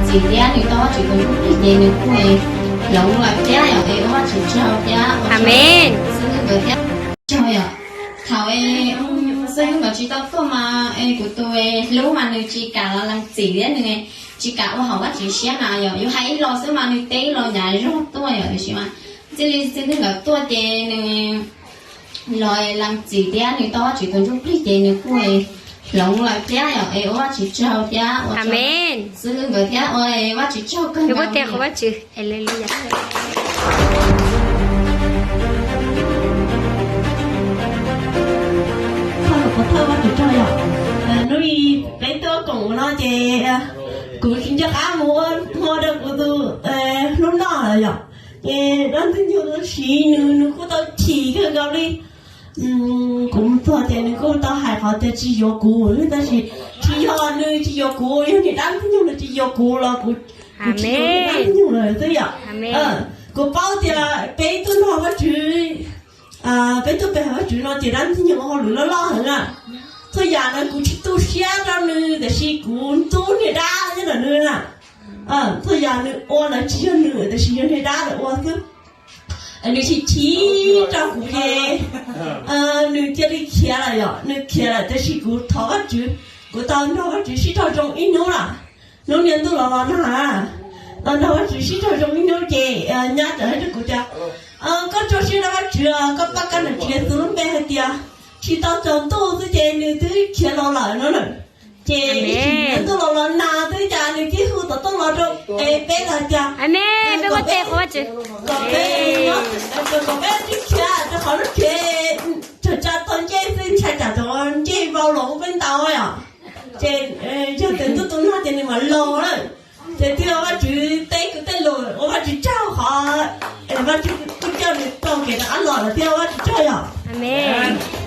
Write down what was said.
txim thiab nws tau Vajtswv tus ntsuj plig ces nws kuj hloov lawm thiab yom, es ua Vajtswv tsaug thiab. Amees. Xib hwb nkawd thiab tsaug yom. Thaum es xib hwb nkawd tsis tau tuaj mas es kuv tus hlub mas nws tsis kam los lees txim thiab nws tsis kam ua hauv Vajtswv siab na yom, yuav hais ib los xwb mas nws teb ib los nyav zog tuaj yom, tiam sis mas txij li xib hwb nkawd tuaj ces nws los lees txim thiab nws tau Vajtswv tus ntsuj plig ces nws kuj hloov lawm thiab yom, es ua Vajtswv tsaug thiab ua tsaug xib hwb nkawd thiab ua Vajtswv tsaug kawg nkaus. Thawj qhov thawj Vajtswv tsaug yom. Hnub i peb tuaj koom no ces kuv tsis nco qab mus ua hmo rau kuv tus hlub noj lawm yom. Ces dab ntxwg nyoog siv nws, nws kuj tau chim kawg nkaus li. Kuv mus txog ces nws kuj tau hais qhov tias tsis yuav kuv, tab sis tsis yog nws tsis yuav kuv, yog niag dab ntxwg nyoog nws tsis yuav kuv los kuv, kuv tsis yuav niag dab ntxwg nyoog lawm xwb yom. Kuv paub tias peb tuaj nrog Vajtswv, peb tuaj pe hawm Vajtswv no ces dab ntxwg nyoog hauj lwm loj loj heev na. Txhua yam no kuv tsis tu siab rau nws tiam sis kuv ntxub niag dab nyob ntawm nws na. Txhua yam nws ua lawm tsis yog nws tiam sis yog niag dab lawm ua xwb. Nws chim chim rau kuv ces nws cia li khiav lawm yom, nws khiav lawm tab sis kuv thov Vajtswv, kuv tau nrog Vajtswv sib raug zoo ib hnub lawm. Hnub niag ntuj los los nag, los nrog Vajtswv sib raug zoo ib hnub ces nyab txawm hais rau kuv tias, koj tso siab rau Vajtswv, koj pab kab nam tsis xwv lub npe hais tias tsis tau tsaus ntuj xwb ces nws twb khiav los lawm no na. Ces ib tsam niag ntuj los los nag twb cas nws twb hu tom tooj los rau peb lawm tias kom peb, kom peb, kom peb tsis khiav rau qhov lub tsev, tsuas tsa tau ncej xwb, ntshai tsam cov ncej vau los ua peb ntaus yom. Ces yog tias ntuj tu nag ces nws mam los lawm. Ces twb ua Vajtswv teb kuv tej lus, ua Vajtswv tsaug qhov Vajtswv kuj coj nws tau kev rov qab los lawm thiab, ua Vajtswv tsaug yom. Amees.